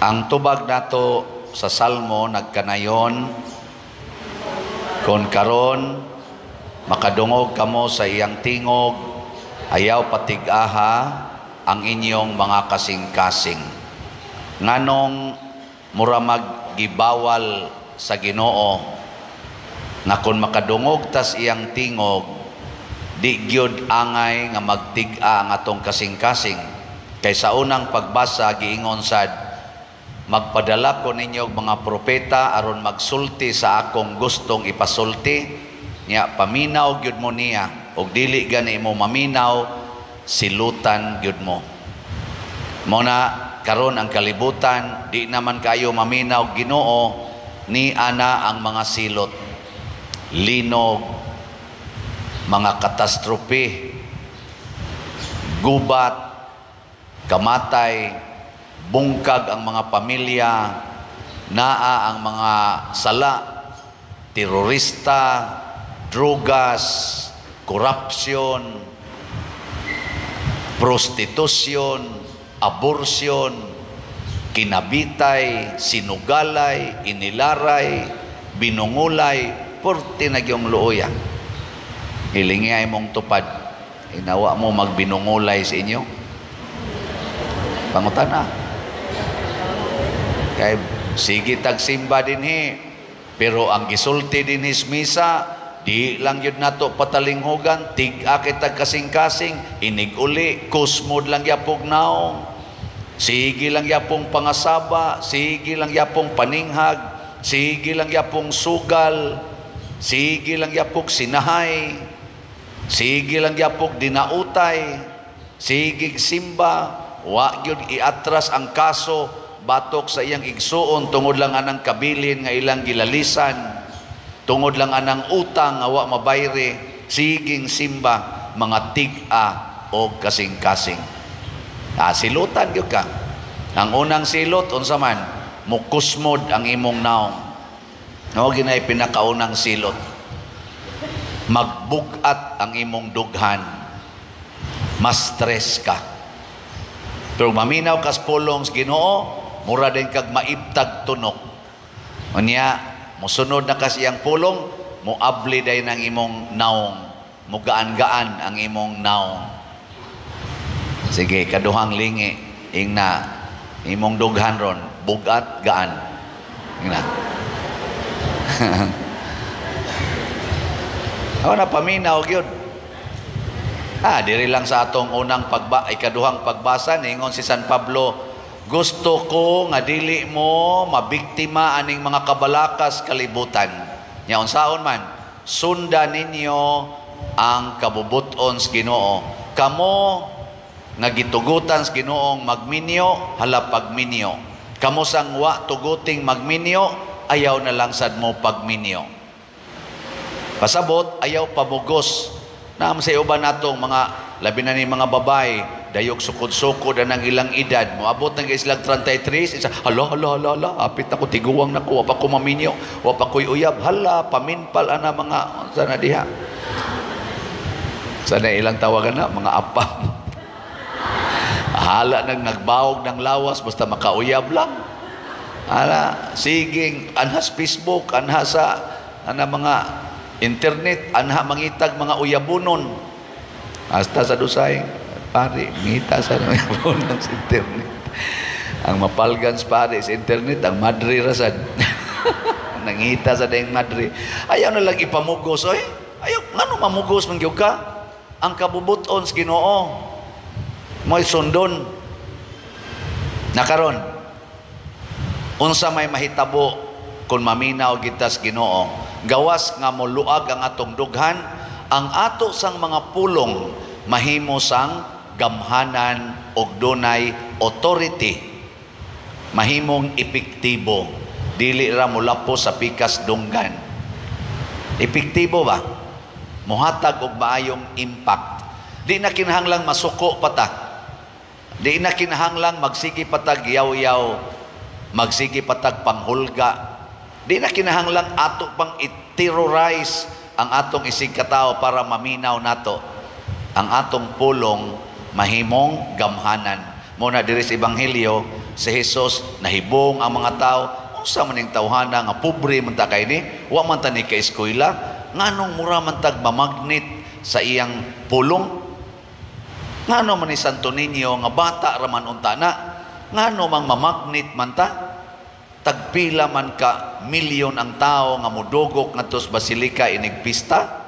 Ang tubag nato sa Salmo nagkanayon, "Kon karon makadungog kamo sa iyang tingog, ayaw patig-aha ang inyong mga kasing-kasing." Nganong mura maggibawal sa Ginoo nga kon makadungog tas iyang tingog, di gyud angay nga magtig-a ang atong kasing-kasing? Kay sa unang pagbasa giingon sad, "Magpadala ko ninyo og mga propeta aron magsulti sa akong gustong ipasulti." Nya paminaw gyud mo niya, og dili gani mo maminaw, silutan gyud mo. Mo na karon ang kalibutan di naman kayo maminaw Ginoo, ni ana ang mga silot, linog, mga katastrope, gubat, kamatay, bungkag ang mga pamilya, naa ang mga sala, terorista, drugas, korupsyon, prostitusyon, abortion, kinabitay, sinugalay, inilaray, binungulay, purti na gyung luoya. Hilingi ay mong tupad. Inawa mo magbinungulay sa inyo. Pangutana. Kay sige tagsimba dinhi, pero ang gisulti dinhi sa misa, di lang yun nato patalinghugan, tig-a kitag kasing-kasing, inig-uli, kusmod lang yapog naong, sige lang yapong pangasaba, sige lang yapong paninghag, sige lang yapong sugal, sige lang yapog sinahay, sige lang yapog dinautay, sige simba, wa gyud iatras ang kaso batok sa iyang igsuon tungod lang anang kabilin nga ilang gilalisan, tungod lang anang utang nga wa mabayri, siging simba, mga tig-a og kasing-kasing. Ah, silutan gyud ka. Ang unang silot unsa man? Mukusmod ang imong naong. No, ginay pinakaunang silot. Magbugat ang imong dughan. Mas stress ka. Pero maminaw kas pulong sa Ginoo, mura din kag maibtag tunok. Unya, musunod na kas iyang pulong, muabli day ng imong naong. Mugaan-gaan ang imong naong. Sige, kaduhang lingi, ingna, imong dughan ron, bugat, gaan. Ingna. Ako na paminaw gyud. Ah, diri lang sa atong unang ikaduhang pagbasa, ningon si San Pablo, "Gusto ko nga dili mo mabiktima aning mga kabalakas kalibutan." Nya unsaon man? Sunda ninyo ang kabubuton sa Ginoo. Kamo nga gitugutan sa Ginoong magminyo, hala pagminyo. Kamo sang wa tuguting magminyo, ayaw na lang sad mo pagminyo. Pasabot, ayaw pamugos. Naam sa uban natong mga, labi na ni mga babae, dayog sukod-sukod ang ilang edad. Moabot na silang 33, isa, "Hala, hala, hala, hala, apit ako, tiguwang na ko, wa pa ko maminyo, wa pa ko'y uyab, hala, paminpal ana mga, sana diha." Sana ilang tawagan na, mga apam. Hala nang nagbawog ng lawas, basta makauyab lang. Hala, siging, anhas Facebook, anha sa, ana mga internet, anha mangitag mga uyabunon. Hasta sa dusay, pare, ngita sa uyabunon sa internet. Ang mapalgan sa pare sa internet, ang madre rasad. Nangita sa dayang madre. Ayaw na lang ipamugos, oy. Ayaw, ngano mamugos man gyud ka? Ang kabubuton sa Ginoo mo'y sundon. Nakaron, unsa may mahitabo kung maminaw kita sa Ginoo? Gawas nga moluag ang atong dughan, ang ato sang mga pulong mahimo sang gamhanan og dunay authority, mahimong epektibo, dili ra molapo sa pikas dunggan. Epektibo ba? Muhatag og maayong impact. Di na kinahanglang masuko pa ta. Di na kinahanglang magsige patag yaw-yaw, magsige patag panghulga. Di na kinahanglang ato pang i-terrorize ang atong isig katao para maminaw nato. Ang atong pulong mahimong gamhanan. Mo na diri sa Ebanghelyo, si Jesus nahibong ang mga tao, unsa man ning tawhana nga pobre man ta kay ni, wa man ta ni kaeskwela, nganong mura man tag mamagnet sa iyang pulong? Ngano man ni Santo Niño nga bata ra man unta na, ngano mang mamagnet man ta? Tagpila man ka milyon ang tao nga mudugok ngadto sa basilika inig pista?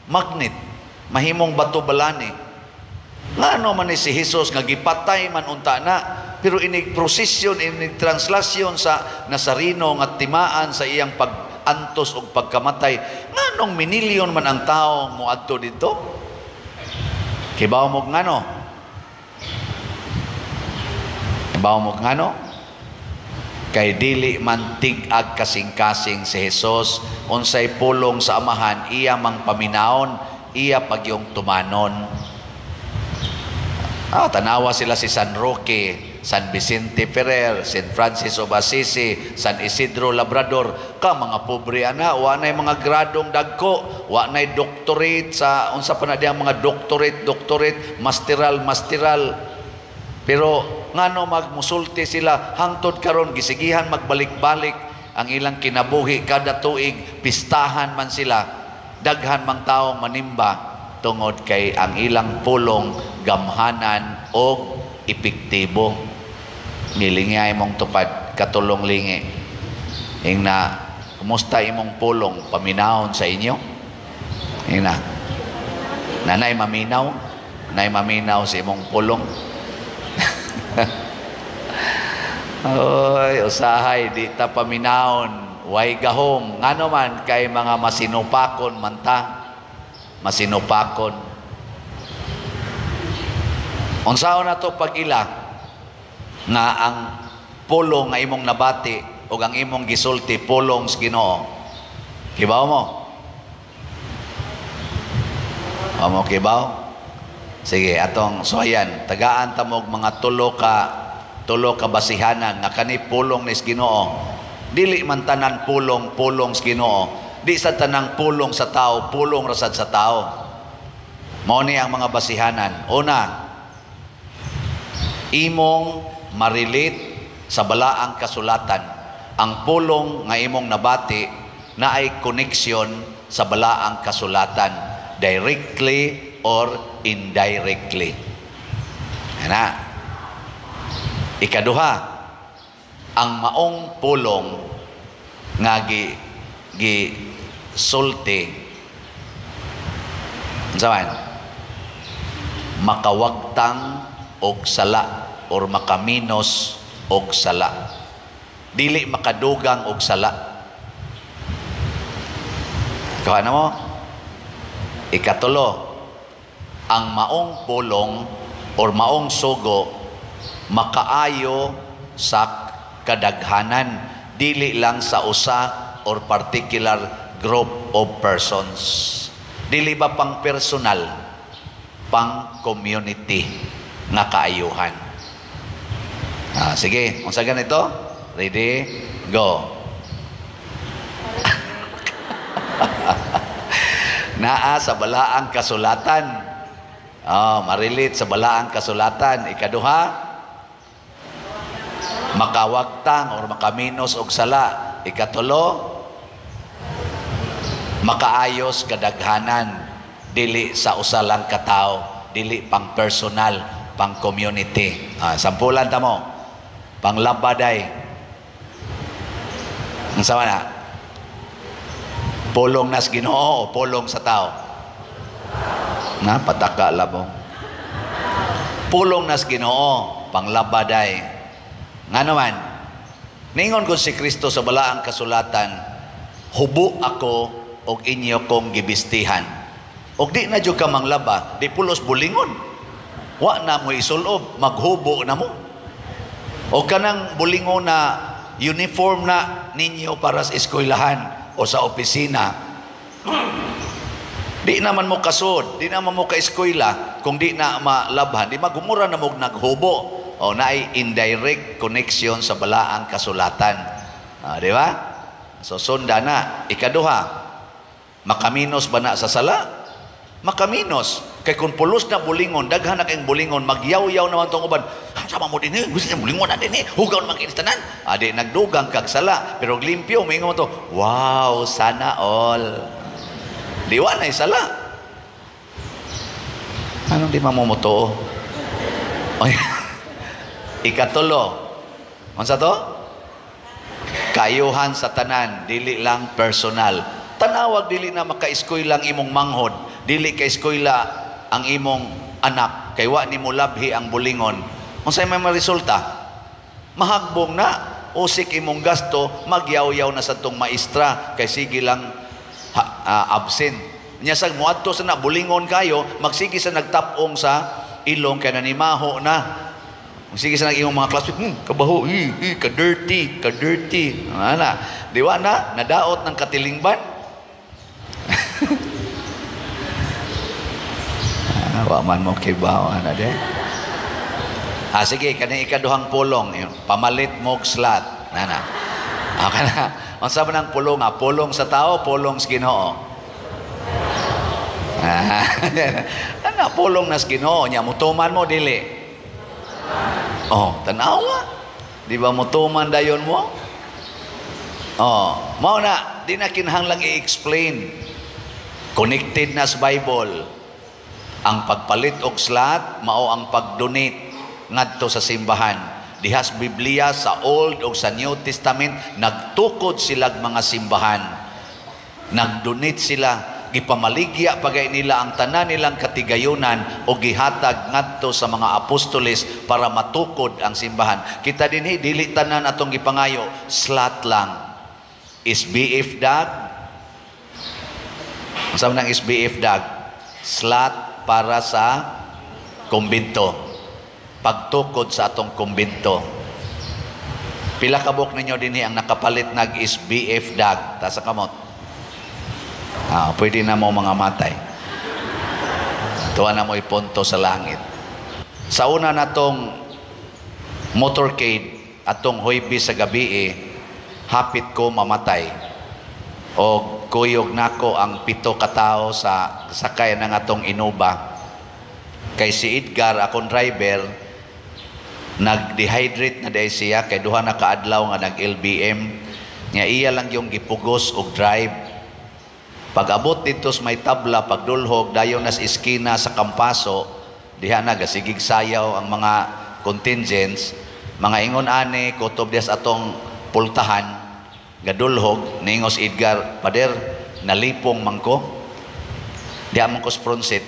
Magnet, mahimong bato balani. Ngano man ni si Jesus nga gipatay man unta na, pero inig prosesyon, inig translasyon sa Nazareno nga timaan sa iyang pag-antos og pagkamatay, nganong minilyon man ang tao moadto didto? Kibaw mo ngano? Kibaw mo ngano? Kay dili man tig-ag kasing-kasing si Jesus, unsay pulong sa Amahan, iya mang paminaon, iya pagyong tumanon. Tanawa sila si San Roque, San Vicente Ferrer, San Francis of Assisi, San Isidro Labrador. Ka mga pobre ana, wa na'y mga gradong dagko, wa na'y doctorate sa unsa pa na diyang mga doctorate, doctorate, masteral, masteral. Pero ngano magmusulti sila hangtod karon gisigihan magbalik-balik ang ilang kinabuhi kada tuig, pistahan man sila, daghan mang taong manimba tungod kay ang ilang pulong gamhanan og epektibo. Nilingay mong tupad katulong lingi. Ingna, kumusta imong pulong paminahon sa inyo? Ingna, nanay maminaw, nanay maminaw sa imong pulong. Oy, usahay di ta paminahon, way gahom. Ngano man kay mga masinupakon man ta, masinupakon. Unsaon na to pag-ila nga ang pulong nga imong nabati o ang imong gisulti pulong sa Ginoo? Kibaw mo? Amo kibaw? Sige, atong suwayan, tagaan ta mo og mga tulo ka basihanan nga kani pulong ni Ginoo. Dili man tanan pulong pulong sa Ginoo. Di sa tanang pulong sa tao, pulong rasad sa tao. Mao ni ang mga basihanan. Una, imong marilit sa balaang kasulatan. Ang pulong nga imong nabati na ay connection sa balaang kasulatan, directly or indirectly. Ana. Ikaduha, ang maong pulong nga gi sulti, unsa man? Makawagtang og sala or makaminos og sala. Dili makadugang og sala. Kuha na mo? Ikatulo, ang maong pulong or maong sugo makaayo sa kadaghanan, dili lang sa usa or particular group of persons. Dili ba pang personal, pang community nga kaayuhan. Sige, unsa ganito? Ready? Go. Naa sa balaang kasulatan. Oh, marilit sa balaang kasulatan. Ikaduha, makawagtang or makaminos og sala. Ikatulo, makaayos kadaghanan, dili sa usa lang ka tawo, dili pang personal, pang community. Sampulan ta mo, pang labaday. Unsa man na? Pulong nas Ginoo o pulong sa tao? Na pataka labo. Pulong nas Ginoo, panglabaday. Ngano man, ningon ko si Kristo sa balaang kasulatan, hubo ako og inyo kong gibistihan. Og di na jud ka manglaba, di pulos bulingon. Wa na mo isulob, maghubo na mo. O kanang bulingon na uniform na ninyo para sa eskwelahan o sa opisina, di naman mo kasod, di naman mo ka-eskwela kung di na malabhan, di magumura na mo naghubo. O naay indirect connection sa balaang kasulatan. Di ba? So sunda na. Ikaduha, makaminos ba na sa sala? Makaminos. Kay kung pulos na bulingon, daghan na kayong bulingon, magyaw-yaw naman tong uban. Sama mo dinhi, gusto niya bulingon na dinhi, hugaw naman kini tanan. Adi nagdugang kag sala, pero limpyo moingon mo to, wow, sana all. Di wa na sala. Anong di mamumutuo? Ikatulo. Unsa to? Kayuhan sa tanan, dili lang personal. Tanawag dili na maka-eskwela ang imong manghod, dili ka eskwela ang imong anak, kay wa nimo labhi ang bulingon. Unsay may maresulta? Mahagbong na, usik imong gasto, magyaw-yaw na sa tong maestra kay sige lang absent. Nya sa muadto sa na bulingon kayo, magsige sa nagtapong sa ilong kay nanimaho na. Sige sa imong mga classmate, kabaho, hi, hi, ka-dirty, ka-dirty. Ana, di wa na, nadaot ng katilingban. Wa man mo kibaw, ana de. Sige, kani ikaduhang pulong, yun, pamalit mo og slot. Nana. Kana. Unsa man ang pulong? Pulong sa tao, pulong sa Ginoo. Ana pulong nas Ginoo nya mutuman mo dili. Oh, tanawa. Di ba mutuman dayon mo? Oh, mao na di na kinahanglang i-explain. Connected na sa Bible. Ang pagpalit og slot mao ang pag-donate ngadto sa simbahan. Dihas Biblia sa Old o sa New Testament nagtukod silag mga simbahan. Nagdonate sila, gipamaligya pagay nila ang tanan nilang katigayunan o gihatag ngadto sa mga apostoles para matukod ang simbahan. Kita dinhi dili tanan atong gipangayo, slot lang. SBF dag. Unsa man ang SBF dag? Slot para sa kumbento. Pagtukod sa atong kumbento. Pila ka buok ninyo dinhi ang nakapalit nag SBF dag? Ta sa kamot. Pwede na mo mga matay. Tuwa na mo ipunto sa langit. Sa una natong motorcade atong Huwebes sa gabi, hapit ko mamatay. O kuyog nako ang 7 ka tawo sa sakay ng atong Innova. Kay si Edgar, akong driver, nag-dehydrate na dahil siya kay duha na kaadlaw nga nag-LBM. Nga iya lang yung gipugos og drive. Pag-abot dito sa may tabla, pagdulhog, dayon nas iskina sa Kampaso, diha na gasigig sayaw ang mga contingents, mga ingon ani, kutob diha sa atong pultahan, gadulhog, niingos Edgar, pader, nalipong mangko, diha man ko sa front seat.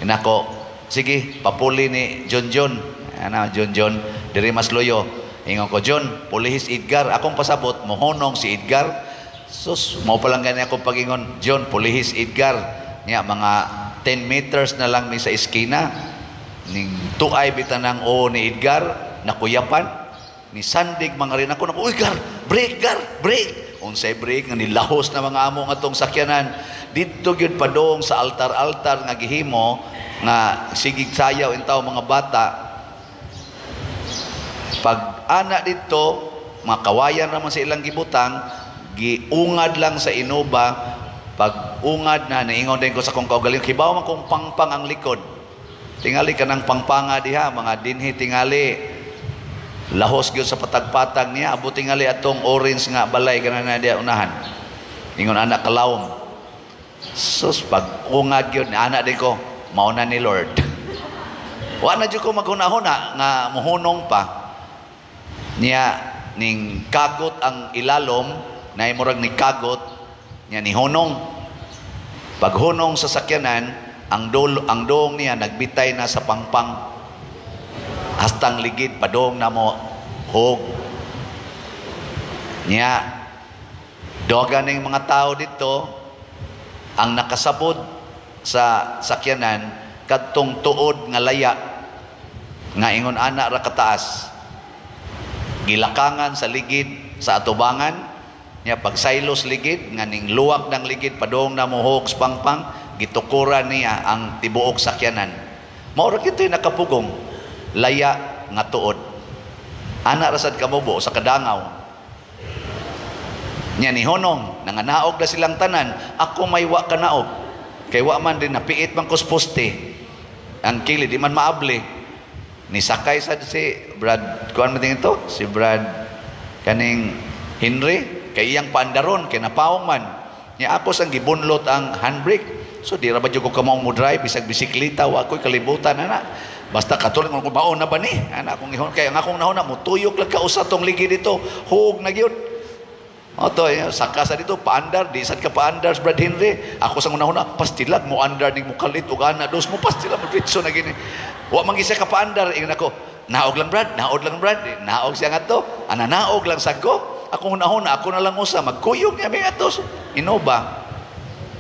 Inako, sige, papuli ni John John. Ano, John John, diri mas loyo. Ingon ko, John, pulihis Edgar. Akong pasabot, mohonong si Edgar. Sus, mao pa lang gani akong pagingon, John, pulihis Edgar. Nya, mga 10 meters na lang mi sa eskina. Ning tuay bitan ng o ni Edgar, nakuyapan. Ni sandig mga rin ako, naku, uy, Gar, break, Gar, break. Unsay break, nga nilahos na mga amo nga tong sakyanan. Didto gyud padong sa altar-altar nga gihimo, nga sigig sayaw intaw mga bata. Pag ana didto, mga kawayan raman sa ilang gibutang, giungad lang sa Innova. Pag ungad na, naingon din ko sa kong kaugalingon, kibaw man kong pangpang ang likod. Tingali ka ng pangpanga diha, mga dinhi tingali. Lahos gyud sa patagpatag niya, abot tingali atong orange nga balay kana na diha unahan. Ingon anak kalawom. Sus, pag ungad gyud, ana din ko, mao na ni Lord. Wa na jud ko maghuna-huna nga mohunong pa. Niya ning kagot ang ilalom, na murag ni kagot niya ni hunong. Paghunong sa sakyanan, ang dol, ang doong niya nagbitay na sa pangpang. Hastang ligid padong na mo hog. Niya doga ning mga tao dito ang nakasabod sa sakyanan kadtong tuod nga laya nga ingon ana ra kataas. Gilakangan sa ligid sa atubangan niya, pag silos ligid nga ning luwak ng ligid padong na mohog sa pangpang, gitukuran niya ang tibuok sakyanan. Mao ra kito'y nakapugong laya nga tuod. Ana ra sad kamubo sa kadangaw. Nya ni honong nanganaog na silang tanan, ako may wa kanaog. Kay wa man din napiit man ko sa poste. Ang kilid di man maabli. Ni sakay sad si Brad, kuan man ito, si Brad kaning Henry, kay iyang paandaron kay napaong man. Nya ako sang gibunlot ang handbrake. So di ra ba jud ko kamao mo drive bisag bisikleta, wa ko'y kalibutan ana. Basta katulad kung maon na ba ni? Ana akong ihon kay ang akong nahuna mutuyok lang ka usa tong ligi dito. Hug na gyud. Oto, eh, saka sa dito, paandar, di sad ka paandar, Brad Henry. Ako sa unahuna, pastilag mo andar ning mukalit og ana dos mo pastilag mo diretso na gini. Wa man siya ka paandar, ingon ako, naog lang Brad, naog lang Brad, naog siya ngadto. Ana naog lang sad ko. Ako hunahuna, ako na lang usa magkuyog niya mi ato. Innova.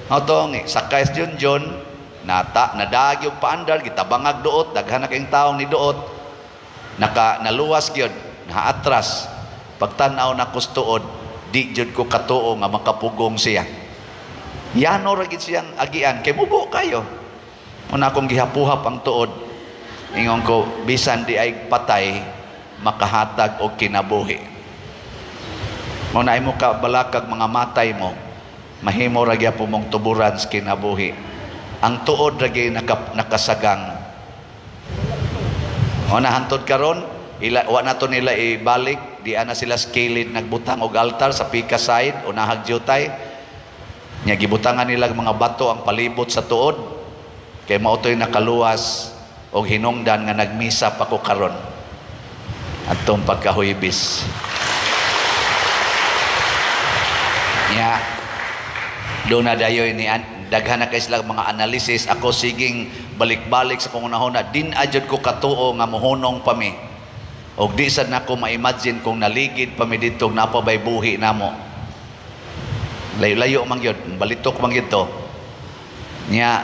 Oto, sakay sa John John, nata nadagi og paandar, gitabangag duot, daghan na kayong taong ni duot. Naka naluwas gyud, naatras. Pagtan-aw na tuod, di jud ko katuo nga makapugong siya. Yano ra gid siyang agian kay mubo kayo. Una akong gihapuhap ang tuod. Ingon ko, bisan di ay patay, makahatag og kinabuhi. Mao na imo ka balakag mga matay mo, mahimo ra gyapon mong tuburan sa kinabuhi. Ang tuod ra gyud nakasagang. Mao na hantod karon, ila wa na to nila ibalik, di ana sila skilid nagbutang og altar sa pika side unahag jutay. Nya gibutangan nila mga bato ang palibot sa tuod kay mao to'y nakaluwas og hinungdan nga nagmisa pa ko karon atong pagkahuybis. Nya do na dayoy ni daghan na kay sila mga analysis. Ako siging balik-balik sa kong unahon na din ajud ko katuo nga mohunong pa mi. Og di sad nako ma-imagine kung naligid pa mi didto napa bay buhi namo. Layo-layo man gyud, balitok man gyud to. Nya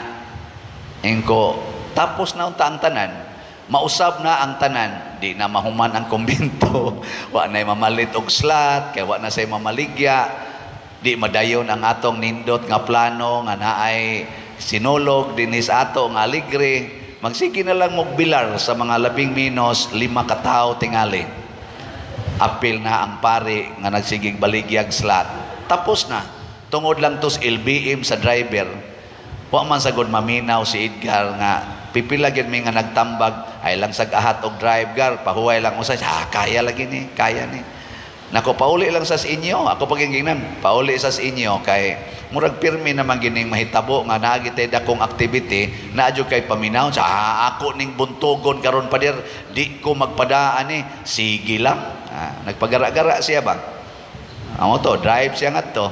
ingko tapos na unta ang tanan, mausab na ang tanan, di na mahuman ang kumbento, wa nay mamalit og slot, kay wa na say mamaligya, di madayon ang atong nindot nga plano nga naay sinulog dinis ato nga aligre. Magsige na lang mogbilar sa mga 15 ka tawo tingali. Apil na ang pari nga nagsigig baligyag slot. Tapos na. Tungod lang tos LBM sa driver. Wa man sagod maminaw si Edgar nga pipila gyud mi nga nagtambag ay lang sag ahat og drive gar pahuway lang usay. Ah, kaya lagi ni, kaya ni. Nako pauli lang sa inyo. Ako pagingginan, pauli sa inyo kay murag pirmi naman gining mahitabo nga naa gitay dakong activity naa jud kay paminaw sa ako ning buntugon karon pader di ko magpadaan ni, sige lang. Ah, nagpagara-gara siya ba? Amo to drive siya ngadto.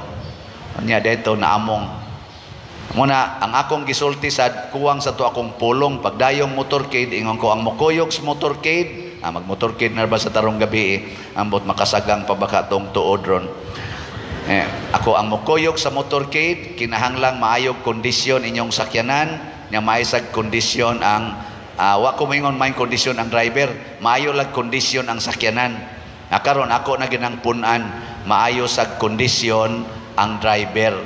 Nya dito naamong muna ang akong gisulti sad kuwang sa to akong pulong pagdayong motorcade, ingon ko ang mokuyog sa motorcade, magmotorcade na ba sa tarong gabi eh, ambot makasagang pa baka tong tuod ron. Eh, ako ang mokuyog sa motorcade, kinahanglang maayog kondisyon inyong sakyanan, nya maisag kondisyon ang wa ko moingon may kondisyon ang driver, maayo lag kondisyon ang sakyanan. Karon ako na ginang punan, maayo sag kondisyon ang driver,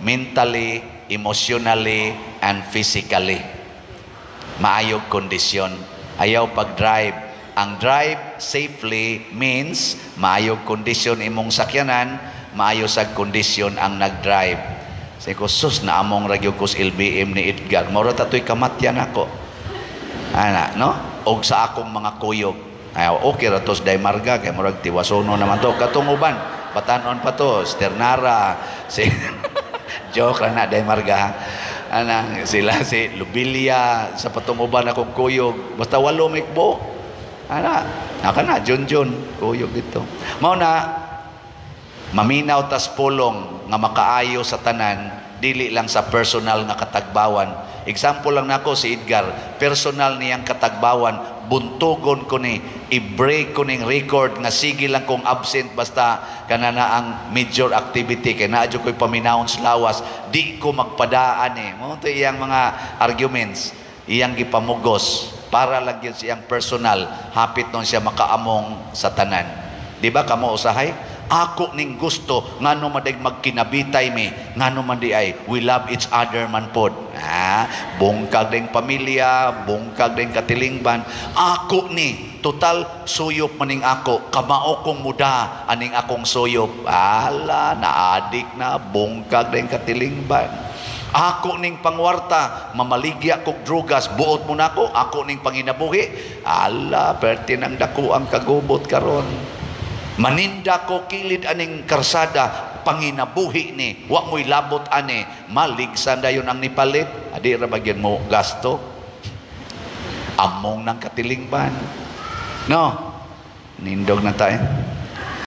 mentally, emotionally, and physically. Maayog kondisyon. Ayaw pag-drive. Ang drive safely means maayog kondisyon imong sakyanan, maayo sag kondisyon ang nag-drive. Say ko, sus, naamong ragyo ko sa LBM ni Edgar. Mura tatoy kamatyan ako. Ana, no? Og sa akong mga kuyog. Ay, okay ra tos day marga kay murag tiwasono naman to. Katong uban, batanon pa to, Sternara, si joke ra na day marga. Ana, sila si Lubilia, sa patunguban akong kuyog. Basta walo mikbo. Ana, naka na, Jun-Jun, kuyog dito. Mao na, maminaw tas pulong nga makaayo sa tanan, dili lang sa personal nga katagbawan. Example lang nako si Edgar, personal niyang katagbawan, buntugon ko ni, i-break ko ning record nga sige lang kong absent basta kana na ang major activity kay naa jud ko'y paminawon sa lawas, di ko magpadaan eh. Mao to iyang mga arguments, iyang gipamugos para lang gyud siyang personal, hapit nun siya makaamong sa tanan. Di ba kamo usahay? Ako ning gusto ngano man day magkinabitay mi, ngano man di ay we love each other man pod. Ah, bungkag ding pamilya, bungkag ding katilingban. Ako ni total suyop maning ako, kamao kong muda aning akong suyop. Ala, naadik na bungkag ding katilingban. Ako ning pangwarta, mamaligya kog drugas, buot mo nako, ako ning panginabuhi. Ala, perti nang dako ang kagubot karon. Maninda ko kilid aning karsada, panginabuhi ni, wa mo'y labot ani, maligsan dayon ang nipalit, adi ra ba gyud mo gasto? Among nang katilingban. No? Nindog na tayo.